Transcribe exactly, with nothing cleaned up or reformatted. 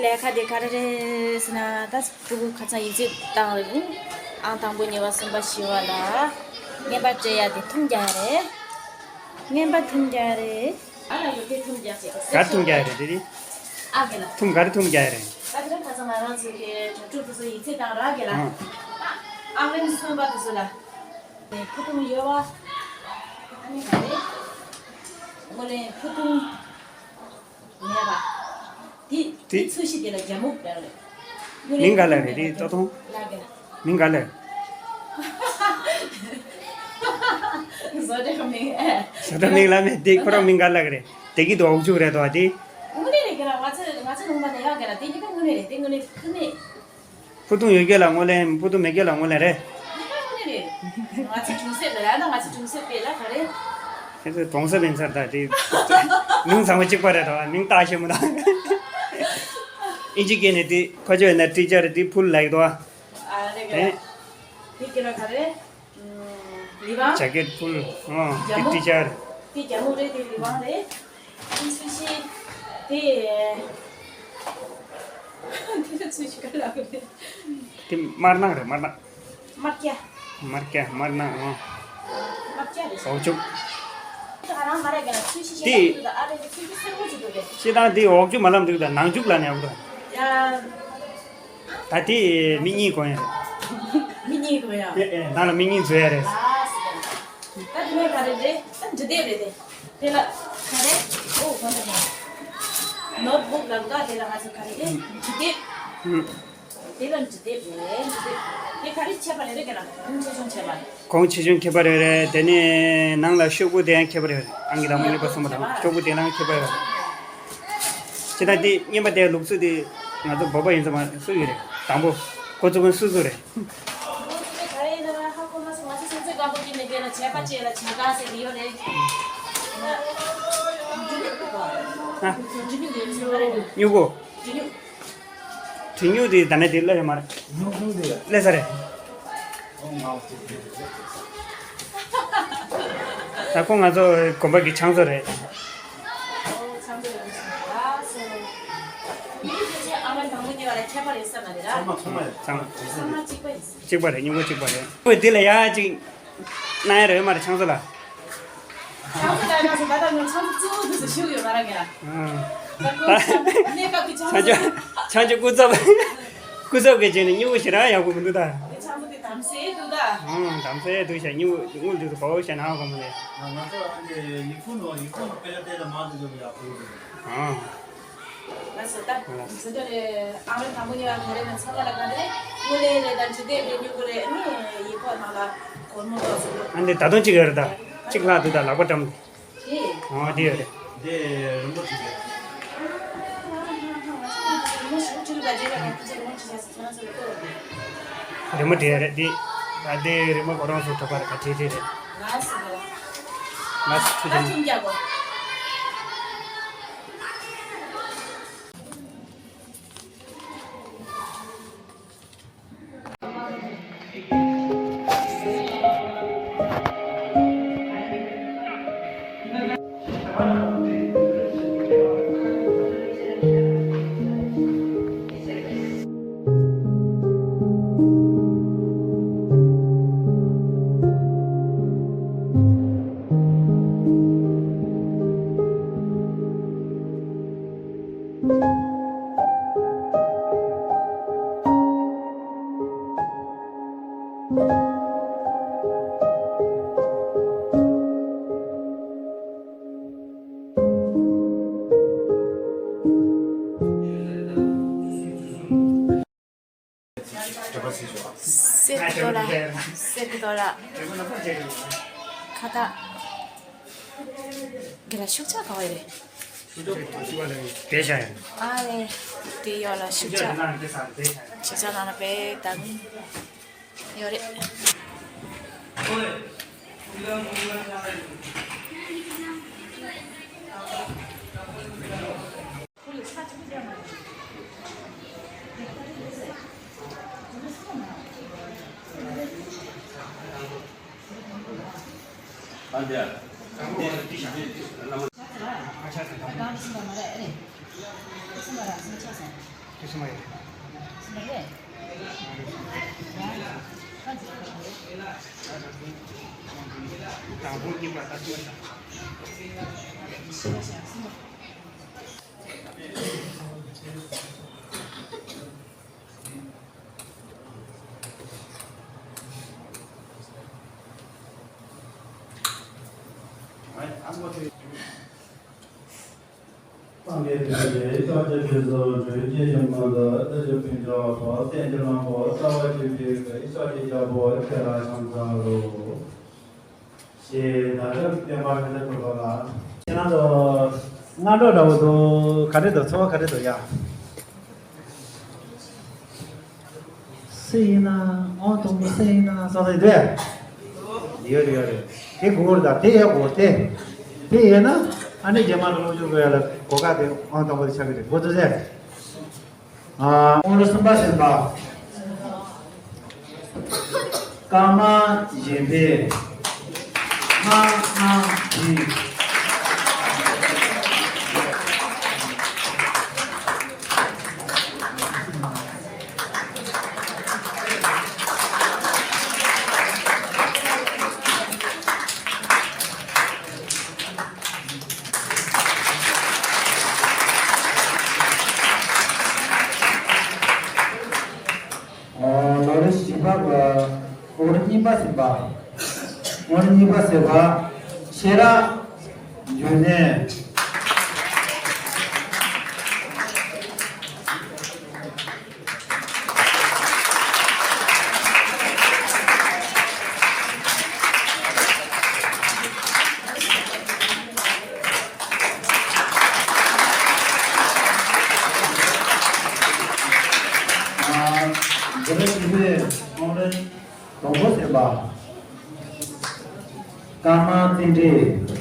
ལས་ཀ་དེ་ག་རེ་རེད་ཟེར་ན། ད་ཕྲུ་གུ་ཁ་སང་ཡིག་ཚད་བཏང་རེད། ཨང་དང་པོ་གཉིས་པ་གསུམ་པ་བཞི་པ་ལ་རྔན་པ་སྤྲད་ཡ་དེ་ཐུམ་རྒྱག་ཡ་རེད། རྔན་པ་ཐུམ་རྒྱག་ཡ་རེད། ཨ་ལ་ཡོད་དེ་ཐུམ་རྒྱག་ཅིག་ག་རེ་ཐུམ་རྒྱག་ཡ་རེད་དེ་རེད། ཨ་གེ་ལ། ཐུམ་ག་རེ་ཐུམ་རྒྱག་ཡ་རེད། ད་དེ་རིང་ཁ་སང་ང་རང་ཚོ་གི་གྲོགས་གྲོགས་དེ་ཚོ་ཡིག་ཚད་བཏང་ར་གེ་ལ། ཨང་། ཨང་རིམ་གསུམ་པ་དེ་ཚོ་ལ། ཕུ་ཐུང་ཡོད་པ། ཨ་ནི་ག་རེ། ངོ་ལེན་ཕུ་ཐུང་། ངེས་པ། དེ་དེ་དེ་ཚོས་གཞི་དེ་ལ་རྒྱ་མུ་ལབ་རེད། མིང་ག་ལབ་རེད་དེ་ཏོ་ཏོ། ལབ་གི་ལ། མིང་ག་ལབ། བཟོ་གྲྭ་མིང་ཨེ། བཟོ་གྲྭ་མིང་ལབ་མེད་དེ་ཁོ་རང་མིང་ག་ལབ་གི་རེད། དེ་གི་དོ་འོག་ཆུ་རེད་དོ་དེ། དངོས་གནས་རེད་གི་ལ། ང་ཚོ་ང་ཚོ་ལུང་པ་ནས་ཡག་གི་ལ། དེ་གཉིས་ཀ་དངོས་གནས་རེད། དེ་དངོས་གནས་དངོས་གནས། ཕུ་ཐུང་ཡོད་རྒྱུ་ལ་ངོ་ལེན། ཕུ་ཐུང་མེད་རྒྱུ་ལ་ངོ་ལེན་རེད། ང་ཚོ་གྲོང་གསེབ་ལ་ཡང་ན་ང་ཚོ་གྲོང་གསེབ་པས་ལ་ག་རེ། ཁྱེད་ཚོ་གྲོང་གསེབ་ཡིན་ཚར་ད་དེ། མིང་ཚང་མ་གཅིག་པ་རེད་དོ། མིང་བཏགས་ཤེས་མི་དང་། ཨིན་ཇི་སྐད་ནས་དེ་ཁ་ཆོས་ན་ཊི་ཆར་དེ་ཕུལ་ལབ་ཀྱི་འདུག་ཨ། ཨ་རེད་གི་ལ། དེ་སྐད་ལ་ག་རེ། ལི་བང་། ཇེ་ཀེད་ཕུལ། ཨོ། རྒྱ་དེ་མོ། ཊི་ཆར། དེ་རྒྱ་མོ་རེད། དེ་ལི་བང་རེད། དེ་ཚུལ་ཤིང་། དེ། དེ་ཚུལ་ཤིང་ག་ལ་རེད། དེ་དམར་ནག་རེད། དམར་ནག་དམར་སྐྱ། དམར་སྐྱ་དམར་ནག་ཨོ། དམར་སྐྱ་རེད། འོག་ཆུ། ད་རང་མ་རེད་ག་ཚུལ་ཤིང་དེ། ཞེ་དྲག་འདུག་ད་ཨ་རེ་ཚུལ་ཤིང་སེར་པོ་ཅིག་འདུག་གས། ཤེས་དང་དེ་འོག་ཆུ་མ་ལམ་འདུག་ད་ནང་ཆུ་ལ་ནས་འོག་ད། ཡ། ད་དེ་མི་གཉིས་གོན་ཡ་རེད། མི་གཉིས་གོན་ཡ། ཨེ་ཨེ་ནང་ལ་མི་གཉིས་འཛུལ་ཡ་རེད། ཨ་སི། ད་དེ་ནས་ག་རེ་རེད། ད་འབྲི་དེབ་རེད་དེ། དེ་ལ་ག་རེ། ཨོ་གོན་ད་ནོ། ནོཊ་བུག་ལ་འགའ་དེ་ལ་ང་ཚོ་ག་རེ་རེད། འབྲི་དེབ། ཨུ། དེ་ལ་འབྲི་དེབ་རེད། འབྲི་དེབ། དེ་ག་རེ་ཆད་པ་རེད་རེད་ག་ལ། གོང་ཆེ་ཆུང་ཆད་པ་རེད། གོང་ཆེ་ཆུང་ཁྱད་པར་ཡོད་རེད། དེ་ནས་ནང་ལ་ཤོག་བུ་དེ་ཡང་ཁྱད་པར་ཡོད་རེད། ཨང་ཀི་དང་པོ་གཉིས་པ་གསུམ་པ་དང་ཤོག་བུ་དེ་ནང་ཁྱད་པར་ཡོད་རེད། ཅི་ད་དེ་རྔན་པ་དེ་ལུགས་སྲོལ་དེ་ང་ཚོ་བོད་པ་ཡིན་ཙང་མ་སུ་ཡོད་རེད། དང་པོ་ཁོ་ཚོ་ཀུན་སུ་སུ་རེད། ཨ། སྨྱུ་གུ། གྲི་སྨྱུག་དེ་ད་ནས་དེ་སླེབས་ཡོད་མ་རེད། སླེབས་ས་རེད། ད་ཁོ་ང་ཚོ་དགོན་པ་གི་ཕྱག་མཛོད་རེད། ཚང་མ་ཚང་མ་གཅིག་པ་རེད། སྨྱུ་གུ་གཅིག་པ་རེད། ཨོ་དེ་ལ་ཡ་གཅིག་གནང་ཡ་རེད་མ་རེད་ཕྱག་མཛོད་ལ། ང་ཚོ་ད་ལྟ་ང་ཚོ་གཙོ་བོ་དུ་སུ་ཞུགས་ཡོད་མ་ར་ག་ཨ། ད་ཁོ་གནས་སྐབས་ཀྱི་ཕྱག་མཛོད། ཕྱག་མཛོད་སྐུ་ཚབ། སྐུ་ཚབ་ཀྱི་རྗེས་ནས་སྨྱུ་གུ་ཞེ་དྲག་ཡག་པོ་མི་འདུག་ད། ངའི་ཕྱག་མཛོད་དེ་དམ་སེ་འདུག་ད། ཨང་དམ་སེ་འདུག་ཤག་སྨྱུ་གུ་དངུལ་དུ་དུ་བའོ་ཤ་ན་གོ་མ་ལེ། ང་ཚོ་ཨ་ནི་ཡིག་ཁུངས་ནང་ཡིག་ཁུངས་ནང་དཔེ་ཆ་དེ་ལ་མང་དུ་འཇོག་ཡག་པོ་ཡོད། ཨང་། ལགས་སོ། ད་འཛིན་གྲྭ་རེད། ཨང་རིམ་དང་པོ་གཉིས་པ་ག་རེ་ན་ཚང་མ་ལ་ག་རེ་རེད། དངུལ་ལེན་རེད། ད་འབྲི་དེབ་རེད། སྨྱུ་གུ་རེད། ཨ་ནི་ཡིག་ཐོག་ནང་ལ་སྒོར་མོ་ཐོག་སོང་། ཨ་འདི་ད་དུང་གཅིག་ཡོད་རེད། ད་གཅིག་ལྷག་འདུག་ད་ལག་པ་བཀྲམ་དེ། ཨོ་འདི་ཡོད་རེད། འདི་རིན་པོ་ཆེ་རེད། རིན་པོ་ཆེ་རེད། ད་རྗེས་ལ་ག་ཚོད་རིན་པོ་ཆེ་བྱས་སོང་། ཁྱེད་རང་ཚོ་ལ་སྟོར་བ་རེད། རི་མོ་བྲིས་ཡ་རེད་འདི། ད་འདི་རི་མོ་ཁོ་རང་ཚོ་གྲོགས་པ་རེད། ད་བྲིས་བྲིས་རེད། ལགས་སོ། ལགས་སོ། ད་ཐུགས་རྗེ་ཆེ། ཐུགས་རྒྱ་དགོས། སེར་པོ་ལ། སེར་པོ་ལ། ཁ་བཏགས། དེ་ལ་ཤུགས་ཆ་ག་བ་རེད། བེ་ཤ་ཡང་། ཨ་རེ། དེ་ཡོད་ལ་ཤུགས་ཆ། ཤུགས་ཆ་ནང་ལ་བེ་དང་། ཡོད་རེད། དུས་སུ་མ་ཡོད། དང་པོ་གཉིས་པ་ད་ཅི་མ་བྱ། སངས་རྒྱས་ཐམས་ཅད་སྐྱབས་སུ་མཆིའོ། བརྒྱུད་པའི་ཡོན་མོངས་པ་དག། བདག་གི་དཔུང་གྲོགས་པོ། བསྟན་འགྲོའི་བློན་པོ། རྩ་བ་ཆེན་པོའི་སྐུ། ཕྱག་རྒྱའི་རྒྱལ་པོ། ཁྱེད་ལ་ཕྱག་འཚལ་ལོ། ཞེས་ད་རེས་བསྟན་པ་ཁ་ཆེ་གྲུབ་པ་ལ། ཁྱེད་རང་ཚོ་སྔ་དྲོ་འདྲ་བོ་འདུག་ག་རེ་འདུག་ཚོར་བ་ག་རེ་འདུག་ཡ། སུ་ཡིན་ན། ཨང་དང་པོ་སུ་ཡིན་ན་བསམ་བློ་འདུག་ཡོད་རེད། ཡོད་རེད། དེ་དགོས་རེད། ད་དེ་ཡོད་དགོས་དེ། དེ་ཡོད་ན་ཨ་ནི་རྗེས་མ་སློབ་སྦྱོང་དགོས་ཡ་ལ་གོ་སྐབས་དེ་ཨང་དང་པོ་དེ་ཆགས་ཀྱི་རེད། འགོ་ཚུགས་ཟེར། ཨ། ཨང་རིམ་གསུམ་པ་ཟིན་པ། ཀརྨ་གཞན་ཕན། ཨ་ཨ་བི། ལོ་རེ་བཞི་པ་གི་ཨང་རིམ་གཉིས་པ་ཟིན་པ། ཨང་རིམ་གཉིས་པ་ཟིན་པ། ཤེས་རབ་འབྱུང་གནས། འདི་ལ་ཞུགས་པའི་ཁོང་རང་དང་པོ་ཟིན་པ། ཀརྨ་བསྟན་འཕྲིན།